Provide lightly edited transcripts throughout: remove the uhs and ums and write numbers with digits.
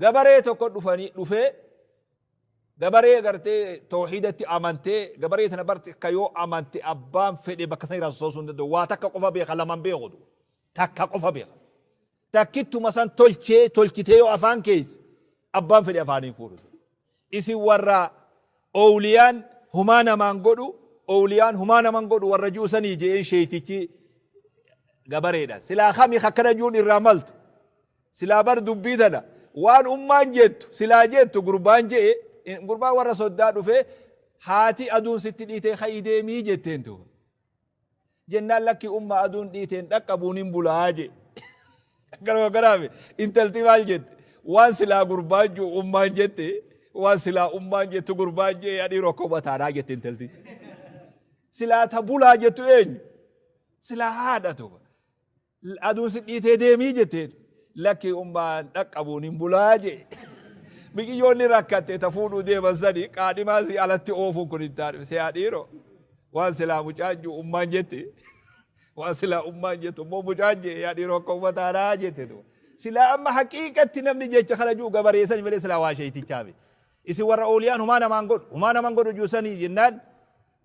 Gabaree tokko dhufanii dhufee gabaree gartee tawhiidatti amantee, gabaree tana barte ka yoo amante abbaan fedhe bakka san irraa sosoosuu hin danda'u. Waa takka qofa beeka, laman beeku, takka qofa beeka. Takkittuma san tolchee tolchitee yoo afaan keessa abbaan fedhe afaaniin fuudhu. Isin warra owliyaan humaa namaan godhu, owliyaan humaa naman godhu warra ji'u sanii je'een sheeytichi gabareedha. Silaa kami akkana ji'uun irraa maltu? Silaa bar dubbii tana waan ummaan jettu silaa jettu gurbaan je'e. Gurbaan warra soddaa dhufee, haati aduun sitti dhiitee ka'ii deemii jetteen tuuba. Jennaan, lakki umma, aduun dhiiteen dhaqqabuun hin bulaa je. Garuma garaame intalti maal jette? Waan silaa gurbaan ji'u ummaan jette, waan silaa ummaan jettu gurbaan je'e, adii rokkoo mataadhaa jette intalti. Silaa ta bulaa jettu eenyu? Silaa haadha tuuba. Aduun si dhiitee deemii jetteen. Lakki ummaan, dhaqqabuun hin bulaa jee. Miqiyyoonni rakkatte ta fuudhuu deeman sani qaadhimaa si alatti oofuun kun hin taane. Si haa dhiiroo. Waan silaa mucaan jiru ummaan jette. Waan silaa ummaan jettu immoo mucaan jee, yaa dhiiroo, akka ummataadhaa jette. Silaa amma haqiiqatti namni jecha kana jiru gabareessani malee silaa waa sheeytichaa miti. Isin warra ooliyaan humaa namaan godhu, humaa namaan godhu jiru sanii jennaan,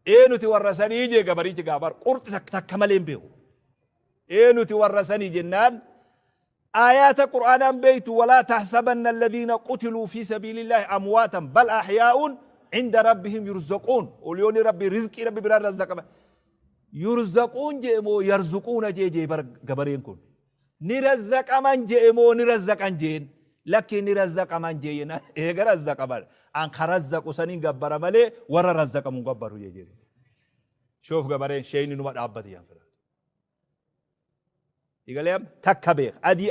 ee nuti warra sanii jee gabarichi gaabar qurxi takka malee hin beeku. Ee nuti warra sanii jennaan, aayaata qur'aanaan beektu, walaa tahsabanna alladhiina qutiluu fi sabiilillaahi amwaatan bal ahyaa'uun inda rabbihim yurzaquun. Oliyoonni rabbi rizqii rabbi biraan razzaqama. Yurzaquun jee moo yarzuquuna jee bar gabareen kun? Ni razzaqaman jee moo ni razzaqan jeen? Lakki, ni razzaqaman jee jennaan, eega razzaqaman an ka razzaqu saniin gabbara malee warra razzaqamu hin gabbaru jee jee. Shoof gabareen sheeyni numa dhaabbate jaan fedha. Igalee amma takka beeka. Adii.